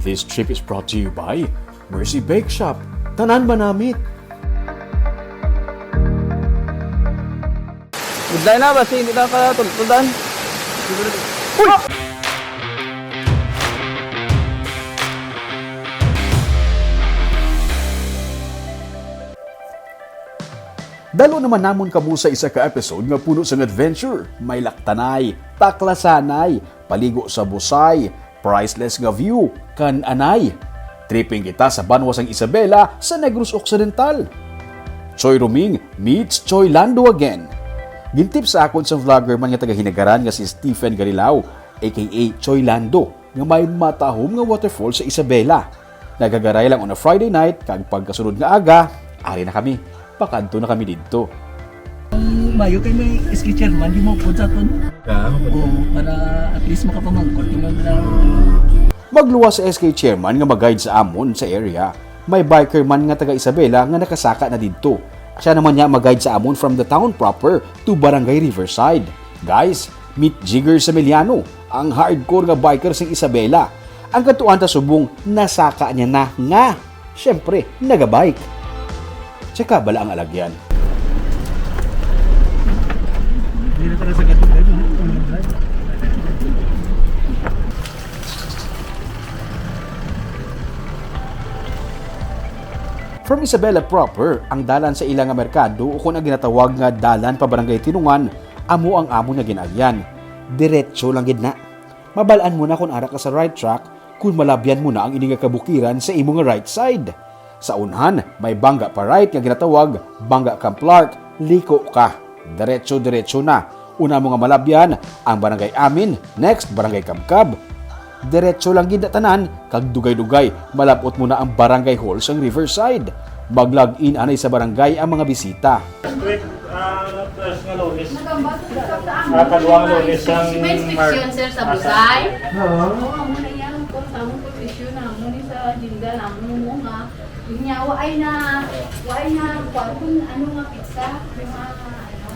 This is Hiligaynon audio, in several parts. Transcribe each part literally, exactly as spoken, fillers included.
This trip is brought to you by Mercy Bake Shop. Tanan manamit. Budlay na, basi hindi na ka tultudan. Uy! Dalo naman namon kamo sa isa ka episode nga puno sang adventure. May laktanay, taklasanay, paligo sa busay, priceless nga view, kan anay. Tripping kita sa banwa sang Isabela sa Negros Occidental. Choy Ruming meets Choy Lando again. Gintip sa akon sang vlogger man nga taga Hinigaran nga si Stephen Garilao, A K A Choy Lando, nga may matahom nga waterfall sa Isabela. Nagagaray lang on a Friday night, kag pagkasunod nga aga, ari na kami. Pakadto na kami didto. Ang mayo kay may S K chairman, di mo pod sa aton. Ah, oo, para at least makapamangkot yung mga Magluwas sa S K chairman nga mag-guide sa amon sa area. May biker man nga taga Isabela nga nakasaka na didto. Siya naman niya mag-guide sa amon from the town proper to Barangay Riverside. Guys, meet Jigger Samiliano, ang hardcore nga biker sing Isabela. Ang katuan ta subong nasaka niya na nga, syempre, nagabike. Tsaka bala ang alagyan. From Isabela proper, ang dalan sa ila nga merkado, o kon ang ginatawag nga dalan pa Barangay Tinungan, amo ang amon nga gin-agyan. Diretso lang gid na. Mabal-an mo na kon ara ka sa right track, kon malabyan mo na ang ini nga kabukiran sa imo nga right side. Sa unhan, may bangga pa right nga ginatawag Bangga Camp Lark, liko ka. Diretso-diretso na. Una mo nga malabyan ang Barangay Amin, next Barangay Kabkab. Diretso lang gid na tanan, kag dugay-dugay, malab-ot mo na ang Barangay Hall sang Riverside. Mag-log in anay sa barangay ang mga bisita. Ah, first nga Lunes. Ah, kaduhang Lunes sang May inspeksyon, March. Sir, sa Busay? Oo. Oo, amo na yan. Kung sa among kondisyon, amo ni sa agenda, amo mo nga. Yun nga, waay na, waay na, kuwan, kung ano nga pizza, yung mga, ano.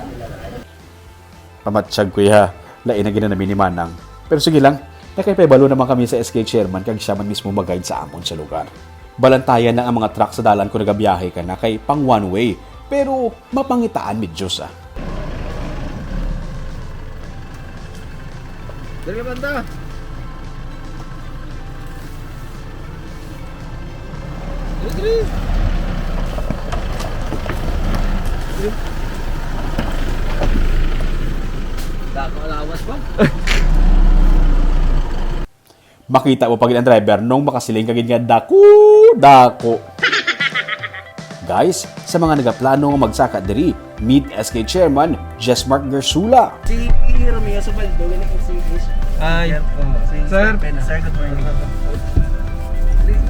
Pamatsyag ko, iha. Lain ang ginanami ni Manang. Pero sige lang, nakahibalo naman kami sa S K chairman kag siya man mismo mag-guide sa amon sa lugar. Balantayan lang ang mga truck sa dalan kon nagabiyahe ka na kay pang one way, pero mapangitaan mi Diyos, ah. Dali, banda. Dali, dali. Dako lawas ba? Makita mo pa gid ang driver nung makasiling ka gid nga dako, dako. Guys, sa mga nagaplano nga magsaka diri, meet S K Chairman Jesmark Gersula. Si Romeo Subaldo, yun ang si Ay, Sir, oh, si sir. Sir Pena. Sir, good morning.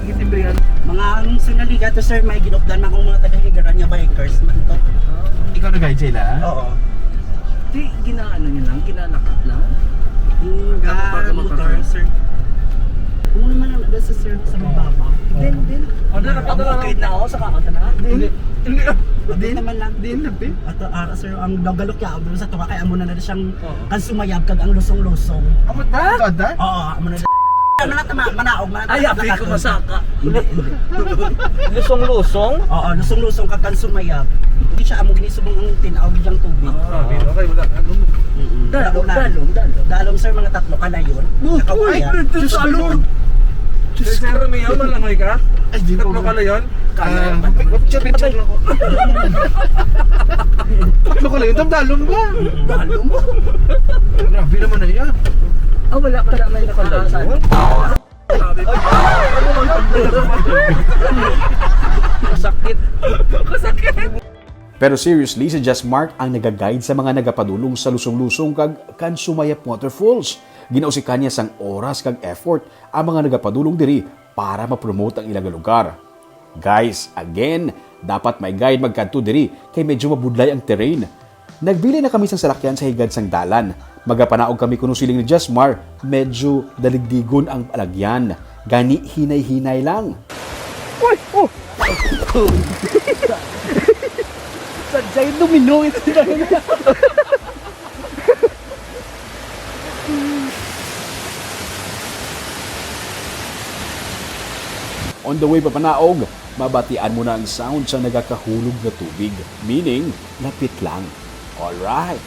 Gitimbrihan. Mga ang sa naliga to, sir, may ginupdan man akong mga taga-Higaran nga bikers man to. Ikaw nag-guide sila? Oo. Di, ginaano nyo lang, ginalakad lang? Yung Ano, bago ga-, motor, motor, sir. Kung naman ang nasa, sir, sa mababa. Then, then. Ano, Ang napatala bukid na ako sa kakanta na. Hindi. Hindi. Hindi naman lang. Hindi, hindi. At, ah, sir, ang gagalok niya, ang sa tunga, kaya amo na na siyang Oo. Kan sumayab kag ang lusong-lusong. Amo ta? Ito, da? Oo, amo na. Mana tama, manaog, mana Ay, tama, abi ko nakaton. Masaka. Hindi, hindi. Lusong-lusong? Oo, lusong-lusong kag kan sumayab. Hindi siya amo ginisubong ang tinaw biglang tubig. Ah, okay, wala. Ano mo? Mm-mm. Dalom, Wala. dalom, dalom. Dalom, sir, mga tatlo ka na yun. Uy, Nakabayan. Ay, Diyos ko, Lord. Diyos Sir ko. Romeo, malangoy ka? Ay, di Tatlo ko. Ka na yun? Kaya Ah, naman. Picture, picture lang ko. Tatlo ka na yun, damdalom ba? Mahal mo. Grabe naman na yan. Ah, wala pa naman nakalayo. Masakit. Masakit. Pero seriously, si Just Mark ang nagaguide sa mga nagapadulong sa Lusong-Lusong kag kan Sumayap Waterfalls. Ginausikan niya sang oras kag effort ang mga nagapadulong diri para ma-promote ang ilang lugar. Guys, again, dapat may guide magkadto diri kay medyo mabudlay ang terrain. Nagbilin na kami sang salakyan sa higad sang dalan. Magapanaog kami kuno siling ni Jesmar, medyo daligdigon ang alagyan. Gani hinay-hinay lang. Uy! Oh! Sadya'y domino ito. On the way papanaog, mabatian mo na ang sound sa nagakahulog nga tubig, meaning lapit lang. Alright,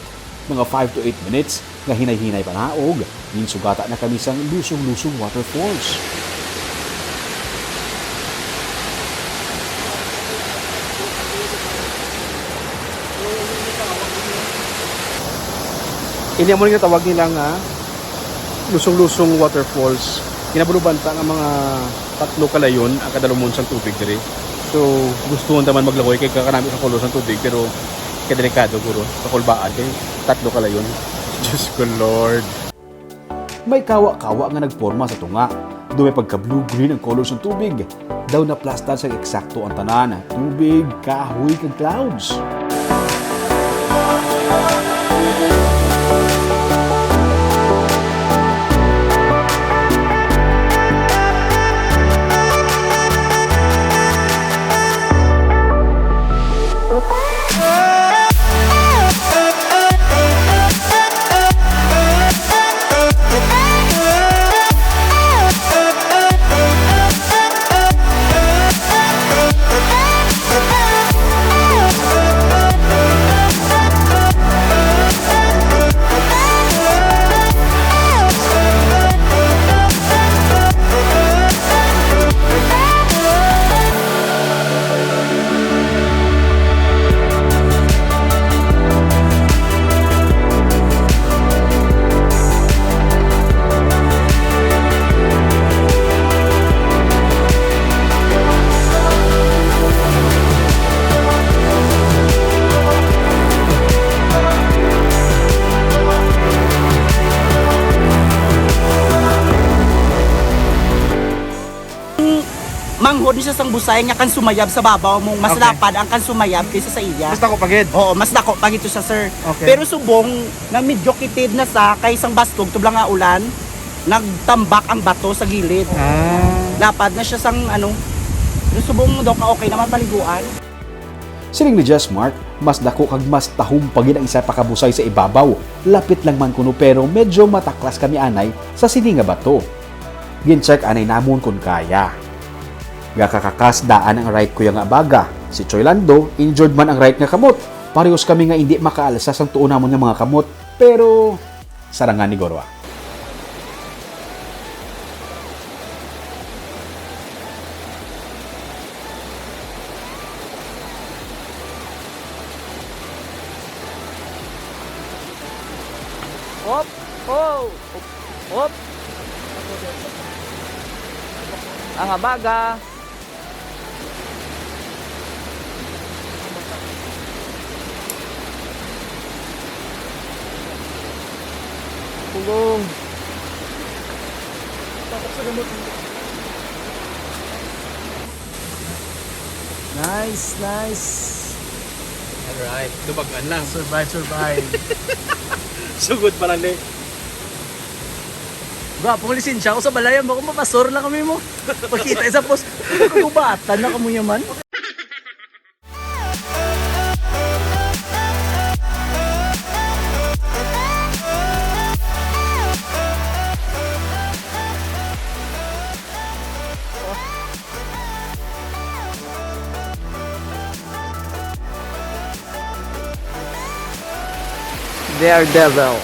mga five to eight minutes nga hinay-hinay panaog, ginsugata na kami sang Lusong-Lusong Waterfalls. Ini amo nga tawag nila nga Lusong-Lusong Waterfalls. Ginabulubanta nga mga tatlo ka layon ang kadalumon sang tubig diri. So, gusto man maglangoy kay kakanami sa kulo sang tubig, pero kay delikado guro, kakulbaan kay tatlo ka layon. Diyos ko, Lord. May kawa-kawa nga nagporma sa tunga. Daw may pagka-blue-green ang color sang tubig. Daw naplastar sa eksakto ang tanan, tubig, kahoy, kag clouds. Manghod ni siya sang busay nga kan sumayab sa babaw mo, mas Okay. lapad ang kan sumayab kaysa sa iya. Mas dako pa gid. Oo, mas dako pa gid to siya, sir. Okay. Pero subong nga medyo kitid na sa kay sang bastog tublang nga ulan, nagtambak ang bato sa gilid. Ah. Lapad na siya sang ano. Pero subong daw ka okay naman paliguan. Siling ni Jess Mark, mas dako kag mas tahom pa gid ang isa pa ka busay sa ibabaw. Lapit lang man kuno pero medyo mataklas kami anay sa sini nga bato. Gin-check anay namon kon kaya. Gakakakas daan ang right ko ya nga baga. Si Choy Lando, injured man ang right nga kamot. Parehos kami nga indi makaalsa sang tuo namon nga mga kamot. Pero, sarangan ni Goro, ah. Op! Oh! Op! Ang abaga. Pulong. Nice, nice. Alright, dubagan lang. Survive, survive. Sugod pa lang, eh. Gwapo, lisensya ako sa balayan. Bako mapasor lang kami mo. Pagkita sa post. Kagubatan na kamo yaman. Daredevil.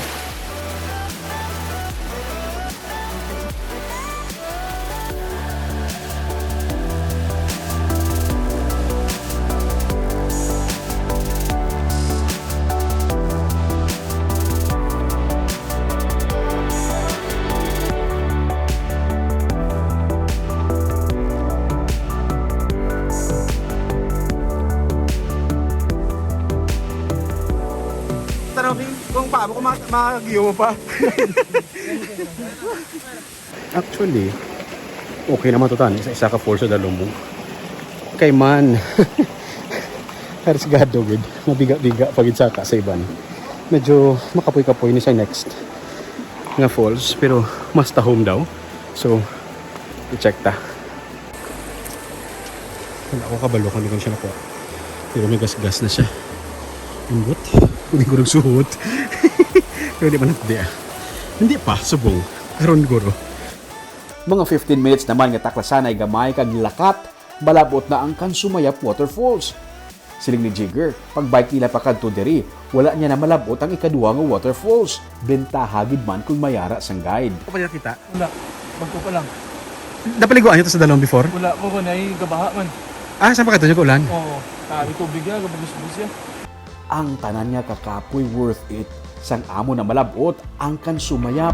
Tanaw, Bing, kung paano ko ma- magiyo mo pa. Actually, okay naman to tani sa isa ka falls sa Dalumog. Kay man, arisgado gid. Mabiga-biga pa gid saka sa iban. Medyo makapoy-kapoy ni sa next nga falls, pero mas tahom daw. So, i-check ta. Wala ko kabalo kung di ko siya nakuha. Pero may gasgas na siya. Ambot. Hindi ko nagsuot. Pero di man ako di ah. Hindi pa, subong. Karon guro. Mga fifteen minutes naman nga taklasanay gamay kag lakat, malab-ot na ang Kansumayap Waterfalls. Siling ni Jigger, pag-bike nila pakadto diri, wala niya na malab-ot ang ikaduha nga waterfalls. Bentaha gid man kung may ara sang guide. Ako pa nila kita? Wala. Bagko pa lang. Napaliguan niyo to sa dalom before? Wala ko, kung ay gabaha man. Ah, saan pa kato niyo kaulan? Oo. Kami tubig ya, gabugos-bugos ya. Ang tanan nga kakapoy worth it sang amo na malab-ot ang Kansumayap.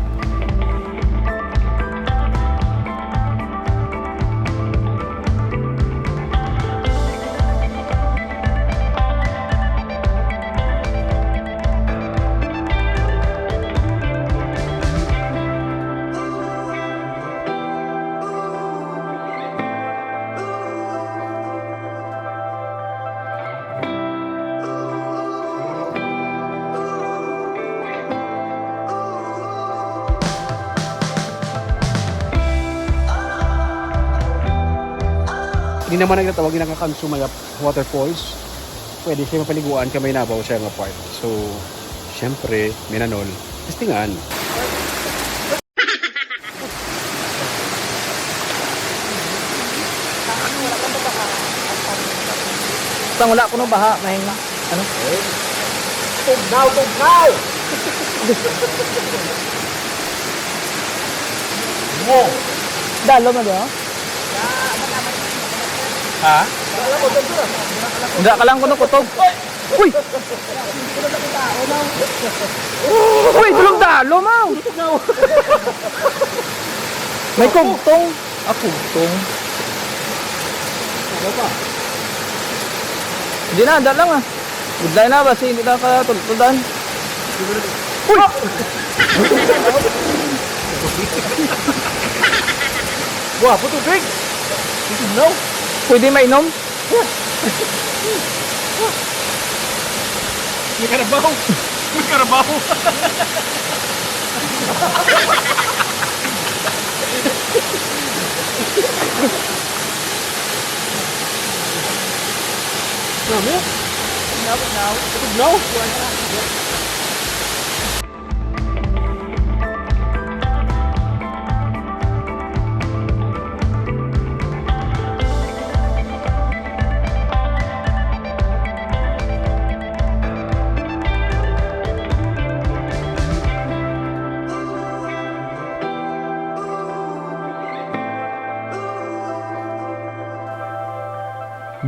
Ini naman ang ginatawag nga Kansumayap Waterfalls. Pwede siya mapaliguan kay may nabaw siya nga part. So, syempre, minanol. Testingan. Sang wala kuno baha, may ano? Tugnaw, tugnaw! Mo. Dalo na ba? Ha? Hindi ka lang kuno kutob. Uy! Uy, tulog dalo, maw! May kugtong. Ah, kugtong. Hindi na, dala lang ah. Good na ba? Hindi na ka tultudan. Uy! Buha po tubig. Ito daw. Pwede mainom? May karabaw! May karabaw! Ano? Tugnaw, tugnaw. Tugnaw?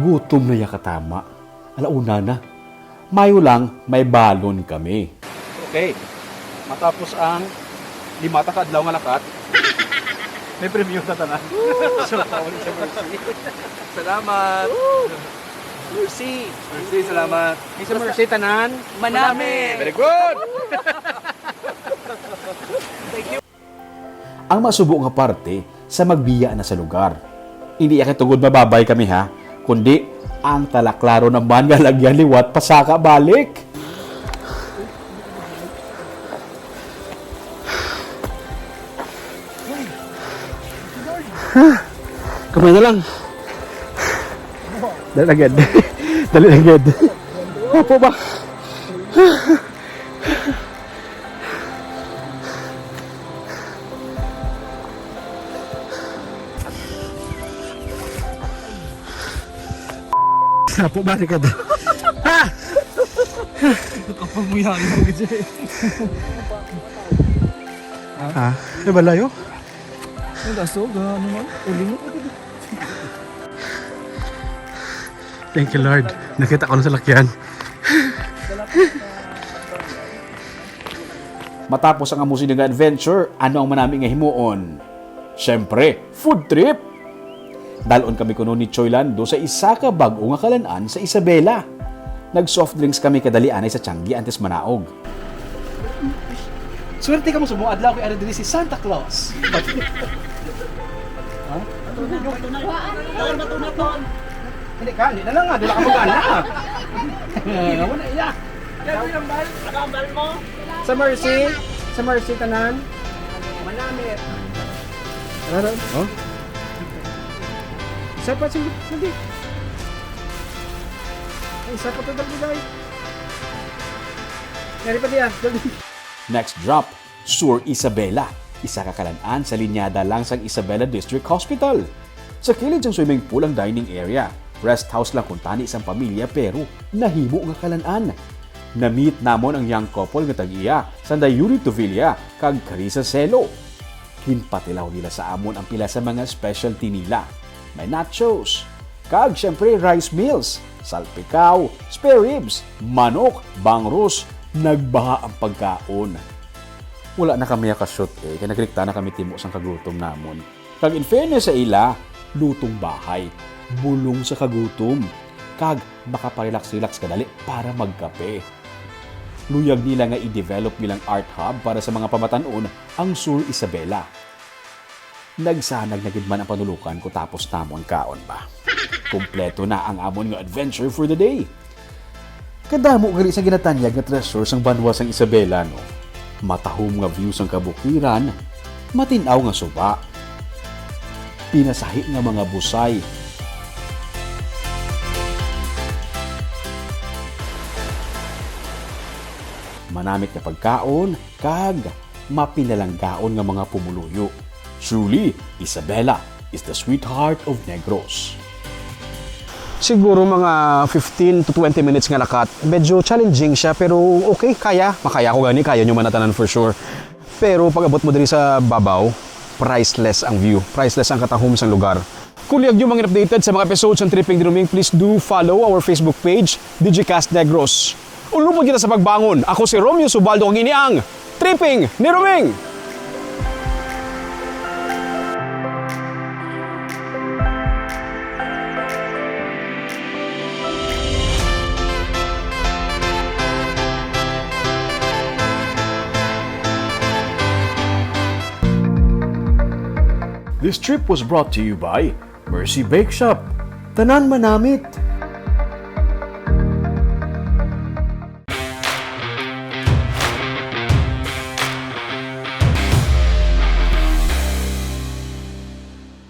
Gutom na ya katama. Ala una na. Mayo lang, may balon kami. Okay. Matapos ang lima ta ka adlaw nga lakat, may premyo sa tanan. So, pauli sa Mercy. Salamat. Mercy. Mercy, salamat. Hey, sa Mercy, tanan. Manami. Very good. Thank you. Ang masubo nga parte sa magbiya na sa lugar. Hindi iya kay tungod mababay kami, ha, kundi ang talaklaro naman nga lagyan liwat pasaka balik. Kamay na lang. Dali lang gid. Dali lang gid. Opo ba? Sapo ba, Ricardo? Ha? Kapag mo yan, mo gid eh. Ha? Ay, balayo? Ang lasog, ah, ano man? Uling mo. Thank you, Lord. Nakita ko na sa lakyan. Matapos ang amo sini nga adventure, ano ang manami nga himuon? Siyempre, food trip! Dalon kami kuno ni Choy Lando sa isa ka bag-o nga kalan-an sa Isabela. Nag-soft drinks kami kadali anay sa Changi antes manaog. Swerte ka mo sa mga adlaw kay ari diri si Santa Claus. Ha? Hindi ka, hindi na lang nga, dula ka mo gana. Wala iya. Ano ang bal? Ano ang bal mo? Sa Mercy, sa Mercy tanan. Manamit. Ano, ano? Oh? Sa pa, sige, sige. Ay, sa pa, dali, dali. Yari pa diya, dali. Next drop, Sur Isabela. Isa ka kalan-an sa linyada lang sang Isabela District Hospital. Sa kilid sang swimming pool ang dining area. Rest house lang kuntani sang pamilya pero nahimo nga kalan-an. Na-meet namon ang young couple nga tag-iya, Sanday Yuri Tuvilla kag Carissa Celo. Ginpatilaw nila sa amon ang pila sa mga specialty nila. May nachos, kag syempre rice meals, salpikaw, spare ribs, manok, bangros, nagbaha ang pagkaon. Wala na kami ka-shoot eh, kay naglikta na kami timo sang kagutom namon. Kag in fairness sa ila, lutong bahay, bulong sa kagutom, kag makaparelax-relax kadali para magkape. Luyag nila nga i-develop bilang art hub para sa mga pamatan-on ang Sur Isabela. Nagsanag na gid man ang panulukan ko tapos namo ang kaon ba. Kompleto na ang amon nga adventure for the day. Kadamo gali sa ginatanyag nga treasure sang banwa sang Isabela, no? Matahom nga view sang kabukiran, matin-aw nga suba, pinasahi nga mga busay, manamit nga pagkaon, kag mapinalanggaon nga mga pumuluyo. Truly, Isabela is the sweetheart of Negros. Siguro mga fifteen to twenty minutes nga lakat. Medyo challenging siya, pero okay, kaya. Makaya ko gani, kaya nyo man na tanan for sure. Pero pag-abot mo diri sa babaw, priceless ang view. Priceless ang katahom sang lugar. Kung luyag nyo mangin updated sa mga episodes ng Tripping ni Roming, please do follow our Facebook page, Digicast Negros. Ulupod kita sa pagbangon. Ako si Romeo Subaldo, kag ini ang Tripping ni Roming. This trip was brought to you by Mercy Bake Shop. Tanan manamit.